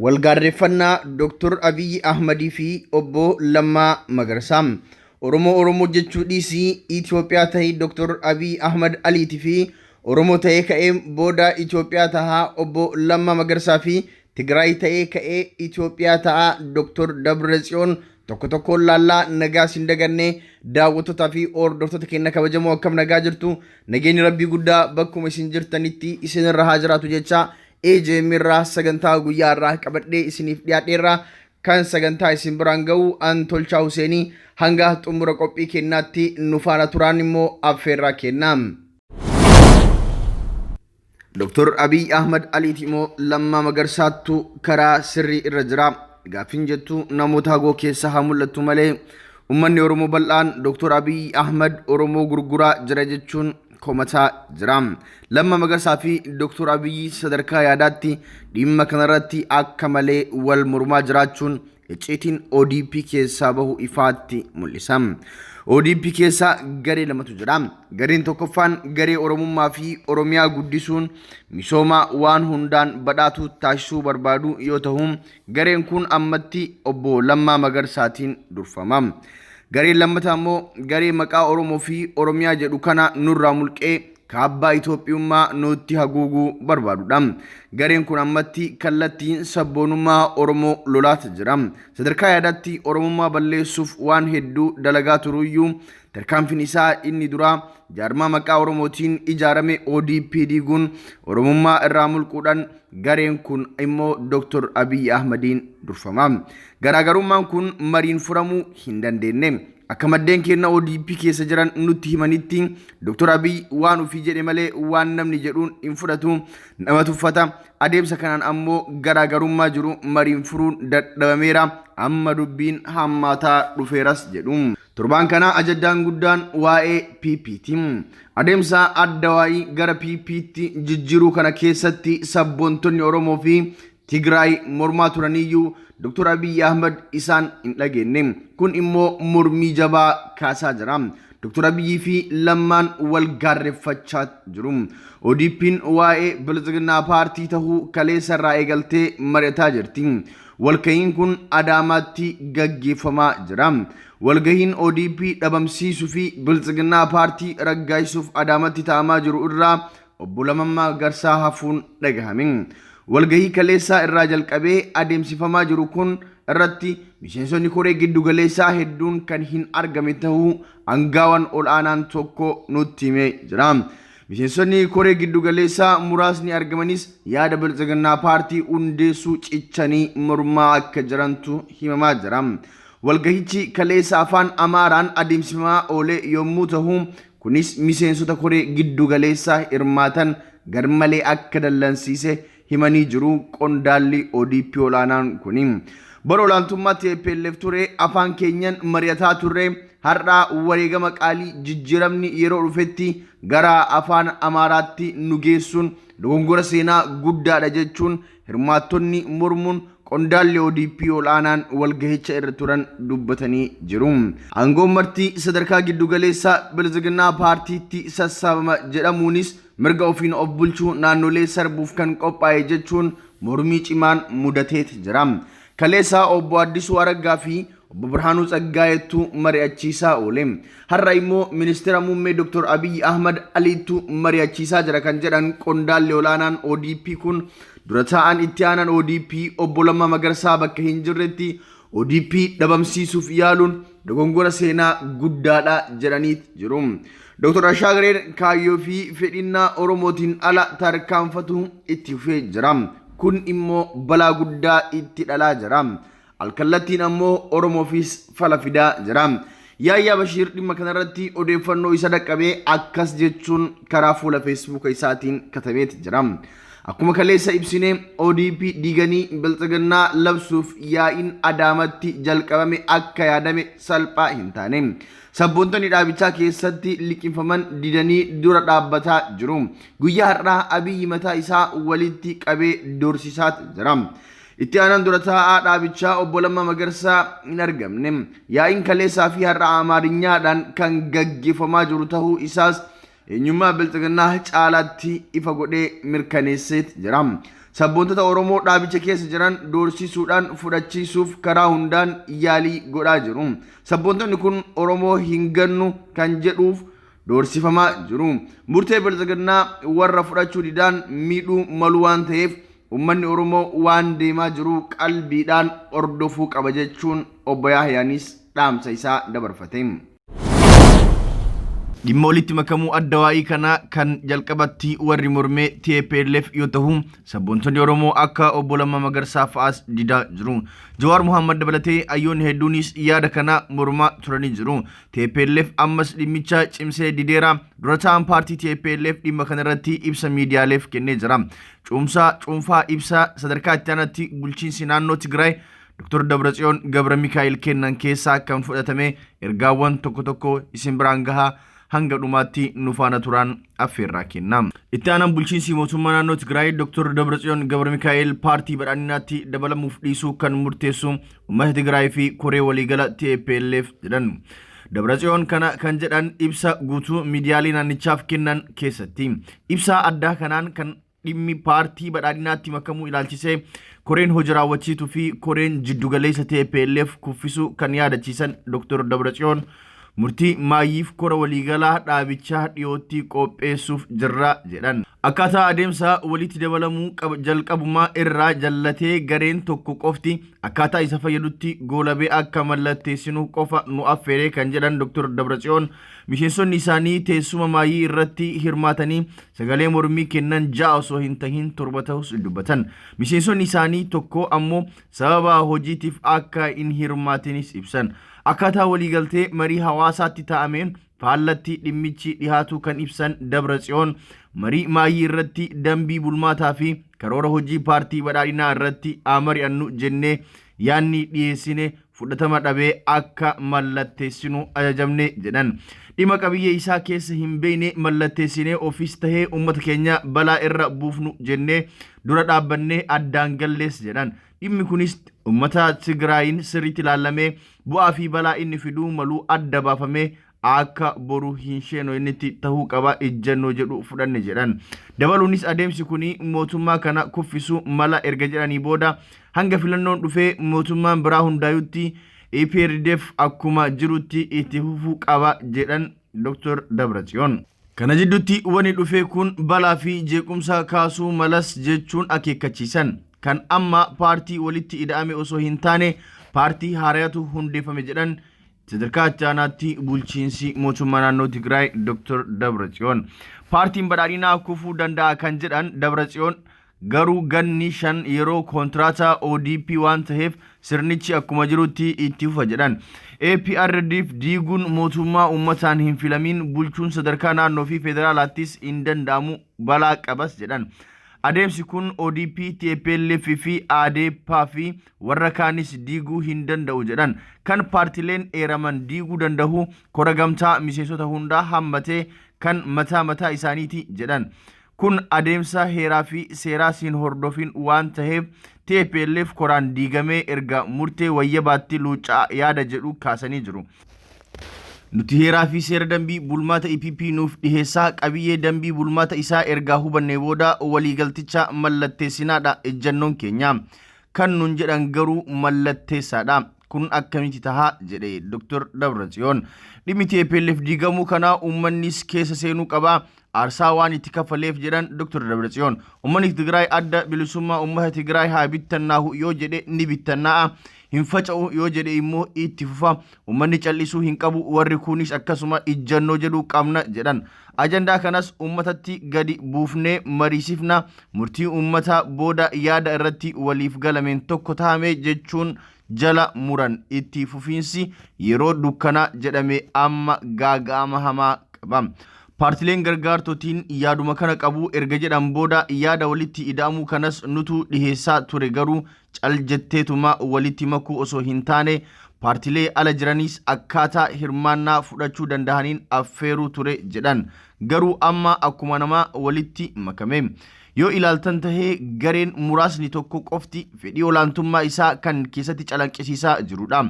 Walgaarreffannaa Dr. Abiyyi Ahmadii fi Obbo Lammaa Magarsaa. Oromoo Oromoo jechuu dhiisii Itoophiyaa tahi Dr. Abiyyi Ahmad Aliiti fi Oromoo ta'ee ka'ee booda Itoophiyaa tahaa Obbo Lammaa Magarsaa fi Tigraay ta'ee ka'ee Itoophiyaa ta'a Dr. Dabratsiyoon tokko tokkoon laallaa. Nagaa sin dagannee, daawwattootaa fi hordoftoota keenya kabajamoo, akkam nagaa jirtu? Nageenyi rabbii guddaa bakkuma isin jirtanitti isinirra haa jiraatu jecha, AJM irraa sagantaa guyyaa irraa qabadhee isiniif dhiyaadheerra. Kan sagantaa isin biraan ga'u an Tolchaa Huseenii. Hanga xumura qophii kennaatti nu faana turaan immoo affeerraa kenna. Dr. Abiy Ahmad Aliiti immoo Lammaa Magarsaattu karaa sirrii irra jira? Gaaffiin jettu namoota hagoo keessa haa mul'attu malee, uummanni Oromoo bal'aan Dr. Abiy Ahmad Oromoo gurguraa jira jechuun komataa jira. Lammaa Magarsaa fi Dr. Abiy sadarkaa yaadaatti dhimma kanarratti akka malee wal mormaa jiraachuun icciitiin ODP keessaa bahu ifaatti mul'isa. ODP keessa garee lamatu jira. Gareen tokkoffaan garee Oromummaa fi Oromiyaa guddisuun misooma waan hundaan badhaatuu taasisuu barbaadu yoo ta'u, gareen kun ammatti Obbo Lammaa Magarsaatiin durfama. Gareen lammataa immoo garee maqaa Oromoo fi Oromiyaa jedhu kana nurraa mulqee kaabbaa Itoophiyummaa nutti haguuguu barbaadudha. Gareen kun ammatti kallattiin sabboonummaa Oromoo lolaata jira. Sadarkaa yaadaatti Oromummaa balleessuuf waan hedduu dalagaa turuyyuu, tarkaanfiin isaa inni duraa jaarmaa maqaa Oromootiin ijaarame ODP diiguun Oromummaa irraa mulquudhaan, gareen kun immoo Dr. Abiyyi Ahmadiin durfama. Garaagarummaan kun mariin furamuu hin dandeenye. Akka maddeen keenya ODP keessa jiran nutti himanitti, Dr. Abiy waan ofii jedhe malee waan namni jedhuun hin fudhatu, nama tuffata. Adeemsa kanaan ammoo garaagarummaa jiru mariin furuun dadhabameera. Amma dubbiin hammaataa dhufeeras jedhu. Torbaan kana ajandaan guddaan waa'ee PPti. Adeemsa adda waa'ii gara PPtti jijjiiruu kana keessatti sabboontonni Oromoo fi Tigraay mormaa turaniyyuu, Dr. Abiyyi Ahmad isaan hin dhageenye. Kun immoo mormii jabaa kaasaa jira. Dr. Abiyyii fi Lammaan wal gaarreeffachaa jiru. ODP'n waa'ee Biltsiginnaa paartii tahuu kaleessa irraa eegaltee mari'ataa jirti. Walgahiin kun Adaamaatti gaggeeffamaa jira. Walgahiin ODP dhabamsiisuu fi Biltsiginnaa paartii raggaasisuuf Adaamatti taa'amaa jiru irraa Obbo Lammaa Magarsaa hafuun dhagahame. Walgahii kaleessaa irraa jalqabee adeemsifamaa jiru kun irratti miseensonni koree giddu galeessaa hedduun kan hin argame tahuu angaawaan ol aanaan tokko nutti himee jira. Miseensonni koree giddu galeessaa muraasni argamanis yaada Biltsiginnaa paartii hundeessuu cichanii mormaa akka jirantu himamaa jira. Walgahichi kaleessa afaan Amaaraan adeemsifamaa oole yommuu tahu, kunis miseensota koree giddu galeessaa hirmaatan garmalee akka dallansiise himanii jiru qondaalli ODP olaanaan kuni. Bara olaantummaa TPLF ture afaan keenyan mari'ataa turre, har'a wareegama qaalii jijjiiramni yeroo dhufetti gara afaan Amaaraatti nu geessuun dogongora seenaa guddaadha jechuun hirmaattonni mormuun qondaalli ODP ol'aanaan walgahicha irra turan dubbatanii jiru. Aangoon marti sadarkaa giddugaleessaa Biltsiginnaa paartiitti sassaabama jedhamuunis mirga ofiin of bulchuu naannolee sarbuuf kan qophaa'e jechuun mormii cimaan mudateet jira. Kaleessa Obbo Addisuu Araggaa fi Obbo Birhaanuu Tsaggaayeettu mari'achiisaa oole. Har'a immoo ministeera muummee Dr. Abiyyi Ahmad Aliittu mari'achiisaa jira kan jedhan qondaalli olaanaan ODP kun, dura taa'an itti aanaan ODP Obbo Lammaa Magarsaa bakka hin jirretti ODP dhabamsiisuuf yaaluun dogongora seenaa guddaadha jedhanii jiru. Dr. Ashaagareen kaayyoo fi fedhinnaa Oromootiin ala tarkaanfatu itti fufee jira. Kun immoo balaa guddaa itti dhalaa jira. Alkallattiin ammoo Oromoofis fala fidaa jira. Yaayyaa Bashiir dhimma kanarratti odeeffannoo isa dhaqqabee akkas jechuun karaa fuula Feesbuuka isaatiin katabeeti jira. Akkuma kaleessa ibsine, ODP diiganii Biltsiginnaa labsuuf yaa'iin Adaamatti jalqabame akka yaadame salphaa hin taane. Sabboontonni dhaabichaa keessatti liqimfaman didanii dura dhaabbataa jiru. Guyyaa har'aa Abiyyi mataa isaa walitti qabee doorsisaa jira. Itti aanaan dura taa'aa dhaabichaa Obbo Lammaa Magarsaa hin argamne. Yaa'iin kaleessaa fi har'a Amaarinyaadhaan kan gaggeeffamaa jiru ta'uu isaas eenyummaa Biltsiginnaa caalaatti ifa godhee mirkaneessee jira. Sabboontota Oromoo dhaabicha keessa jiran doorsisuudhaan fudhachiisuuf karaa hundaan yaalii godhaa jiru. Sabboontonni kun Oromoo hin gannu kan jedhuuf doorsifamaa jiru. Murtee Biltsiginnaa warra fudhachuu didaan miidhuu malu waan ta'eef uummanni Oromoo waan deemaa jiru qalbiidhaan hordofuu qaba jechuun obbo Yaahiyaanis dhaamsa isaa dabarfate. Dhimma walitti makamuu adda waa'ii kanaa kan jalqabatti warri mormee TPLF yoo ta'u, sabboontonni Oromoo akka obbo Lammaa Magarsaa fa'aas didaa jiru. Jawaar Mohammad dabalatee hayyoonni hedduunis yaada kana mormaa turanii jiru. TPLF ammas dhimmicha cimsee dideera. Dura ta'an paartii TPLF dhimma kanarratti ibsa miidiyaaleef kennee jira. Cuumsaa cuunfaa ibsa sadarkaa itti aanaatti bulchiinsi naannoo Tigraay Dr. Dabratsiyoon Gabra Mikaa'el kennan keessaa kan fudhatame ergaawwan tokko tokko isin biraan gahaa hanga dhumaatti nu faana turaan affeerraa kenna. Itti aanaan bulchiinsi mootummaa naannoo Tigraay Dr. Dabratsiyoon Gabra Mikaa'el paartii badhaadhinaatti dabalamuuf dhiisuu kan murteessu uummata Tigraay fi koree waliigala TPLF jedhan. Dabratsiyoon kana kan jedhan ibsa guutuu miidiyaalee naannichaaf kennan keessatti. Ibsa addaa kanaan kan dhimmi paartii badhaadhinaatti makamuu ilaalchisee koreen hojii raawwachiituu fi koreen jiddugaleessa TPLF kuffisuu kan yaadachiisan Dr. Dabratsiyoon murtii maayyiif kora waliigalaa dhaabichaa dhiyootti qopheessuuf jirra jedhan. Akkaataa adeemsa walitti dabalamuu jalqabumaa irraa jallatee gareen tokko qofti akkaataa isa fayyadutti goolabee akka mallatteessinu qofa nu affeere kan jedhan Dr. Dabratsiyoon miseensonni isaanii teessuma maayyii irratti hirmaatanii sagalee mormii kennan 6 osoo hin tahin 7 ta'us dubbatan. Miseensonni isaanii tokko ammoo sababa hojiitiif akka hin hirmaatinis ibsan. Akkaataa waliigaltee marii hawaasaatti taa'ameen faallatti dhimmichi dhihaatu kan ibsan Dabratsiyoon marii maayyii irratti dambii bulmaataa fi karoora hojii paartii badhaadhinaa irratti haa mari'annu jennee yaadni dhiyeessine fudhatama dhabee akka mallatteessinu ajajamne jedhan. Dhimma qabiyyee isaa keessa hin beekne mallatteessinee ofiis tahee uummata keenya balaa irra buufnu jennee dura dhaabbannee addaan gallees jedhan. Dhimmi kunis uummata Tigraayin sirriitti ilaalamee bu'aa fi balaa inni fiduu malu adda baafamee akka boru hin sheenoynetti tahuu qaba ejjennoo jedhu fudhanne jedhan. Dabaluunis adeemsi kun mootummaa kana kuffisuu mala erga jedhanii booda hanga filannoon dhufee mootummaan biraa hundaayutti EPRDF akkuma jirutti itti fufuu qaba jedhan Dr. Dabratsiyoon. Kana jidduutti wani dhufee kun balaa fi jeequmsa kaasuu malas jechuun akeekkachiisan. Kan amma paartii walitti ida'ame osoo hin taane paartii haarayatu hundeeffame jedhan sadarkaa itti aanaatti bulchiinsi mootummaa naannoo Tigraay Dr. Dabratsiyoon. Paartiin badhaadhinaa kufuu danda'a kan jedhan Dabratsiyoon garuu ganni 5 yeroo koontiraataa ODP waan ta'eef sirnichi akkuma jirutti itti fufa jedhan. APRDF diiguun mootummaa uummataan hin filamiin bulchuun sadarkaa naannoo fi federaalaattis hin danda'amu balaa qabas jedhan. Adeemsi kun ODP, TPLF fi ADP fi warra kaanis diiguu hin danda'u jedhan. Kan paartileen eeraman diiguu danda'u kora gamtaa miseensota hundaa hammatee kan mataa mataa isaaniiti jedhan. Kun adeemsa heeraa fi seeraa siin hordofin waan ta'eef TPLF koraan diigamee erga murtee wayyabaatti luuccaa yaada jedhu kaasanii jiru. Nuti heeraa fi seera dambii bulmaata EPP nuuf dhiheessaa qabiyyee dambii bulmaata isaa ergaa hubannee booda waliigalticha mallatteessinaadha ejjannoon keenya. Kan nun jedhan garuu mallatteessaadha. Kun akkamitti tahaa jedhe Dr. Dabratsiyoon. Dhimmi TPLF diigamuu kanaa uummannis keessa seenuu qaba. Aarsaa waan itti kaffaleef jedhan Dr. Dabratsiyoon. Uummanni Tigraay adda bilisummaa uummata Tigraay haa bittannaahu yoo jedhe ni bittannaa'a. Hin faca'u yoo jedhe immoo itti fufa. Uummanni callisuu hin qabu warri kunis akkasuma ijjannoo jedhu qabna jedhan. Ajandaa kanas uummatatti gadi buufnee mariisifna. Murtii uummataa booda yaada irratti waliif galameen tokko tahame jechuun jala muran. Itti fufiinsi yeroo dukkanaa jedhame amma gaaga'ama hamaa qaba. Paartileen gargaartotiin yaaduma kana qabu erga jedhan booda yaada walitti ida'amuu kanas nutu dhiheessaa ture garuu cal jetteetuma walitti makuu osoo hin taane paartilee ala jiranis akkaataa hirmaannaa fudhachuu danda'aniin affeeruu ture jedhan. Garuu amma akkuma namaa walitti makame. Yoo ilaaltan tahee gareen muraasni tokko qofti fedhii olaantummaa isaa kan keessatti calaqqisiisaa jirudha.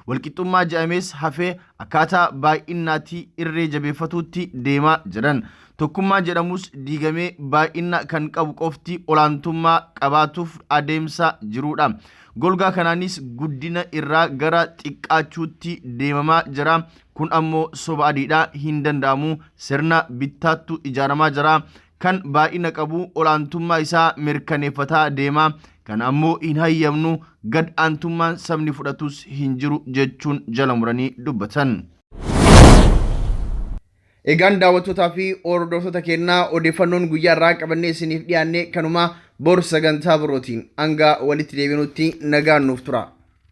Walqixxummaa jedhames hafee akkaataa baay'innaatti irree jabeeffatuutti deemaa jiran. Tokkummaan jedhamus diigamee baay'ina kan qabu qofti olaantummaa qabaatuuf adeemsa jiruudha. Golgaa kanaanis guddina irraa gara xiqqaachuutti deemamaa jira. Kun ammoo soba adiidha. Hin danda'amu. Sirna bittaattu ijaaramaa jira. Kan baay'ina qabu olaantummaa isaa mirkaneeffataa deema. Kana ammoo hin hayyamnu. Gad aantummaan sabni fudhatus hin jiru jechuun jala muranii dubbatan. Egaan daawwattootaa fi hordoftoota keenyaa odeeffannoon guyyaa irraa qabannee isiniif dhiyaanne kanuma bor sagantaa birootiin hanga walitti deebinutti nagaan nuuf tura.